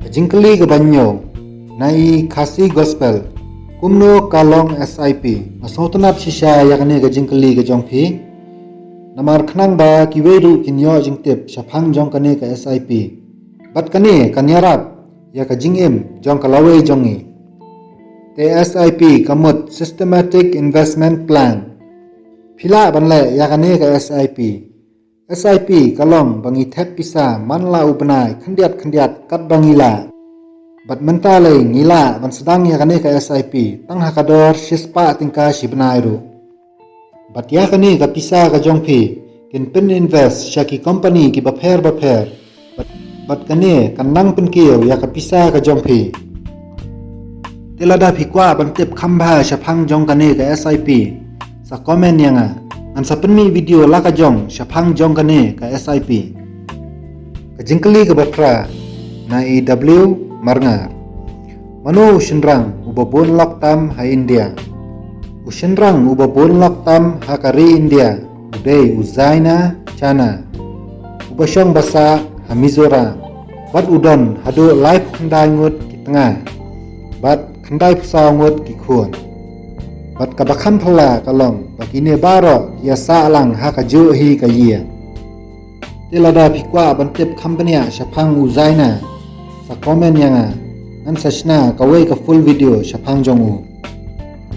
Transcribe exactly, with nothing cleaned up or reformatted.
Ka jingkylli kaba hynñiew na i Khasi Gospel, kumno ka long S I P? Nga sngewtynnat shisha ïa kane ka jingkylli ka jong phi. Namar khnang ba kiwei ruh kin ïoh jingtip shaphang jong kane ka S I P. Bad kane kan ïarap ïa ka jingim jong ka lawei jong ngi. Te S I P ka mut Systematic Investment Plan. Phi lah ban leh ïa kane ka S I P. S I P ka long ba ngi thep pisa man la u bnai khyndiat khyndiat katba ngi lah. Bad mynta lei ngi lah ban sdang ïa kane ka S I P tang ha ka dor shispah tyngka shi bnai ruh. Bad ïa kane ka pisa ka jong phi kin pyn invest sha ki company kiba pher bapher. Bad, bad kane kan nang pynkiew ïa ka pisa ka jong phi. Te lada phi kwah ban tip kham bha shaphang jong kane ka S I P, sa comment ïa nga. Ngan sa pynmih video la ka jong shaphang jong kane ka S I P. Ka jingkylli kaba phra na i W Marngar. Mano u shynrang uba bun lok tam ha India? U shynrang uba bun lok tam ha ka ri India u dei u Zaina Chana, uba shong ba sah ha Mizoram. Bad u don haduh laiphew khyndai ngut ki tnga bad khyndaiphew saw ngut ki khun. Bad kaba kham phylla ka long ba kine baroh ki ïasah lang ha kajuh hi ka ïing. Te lada phi kwah ban tip kham bniah shaphang u Zaina, sa comment ïa nga. Ngan sa shna kawei ka full video shaphang jong u.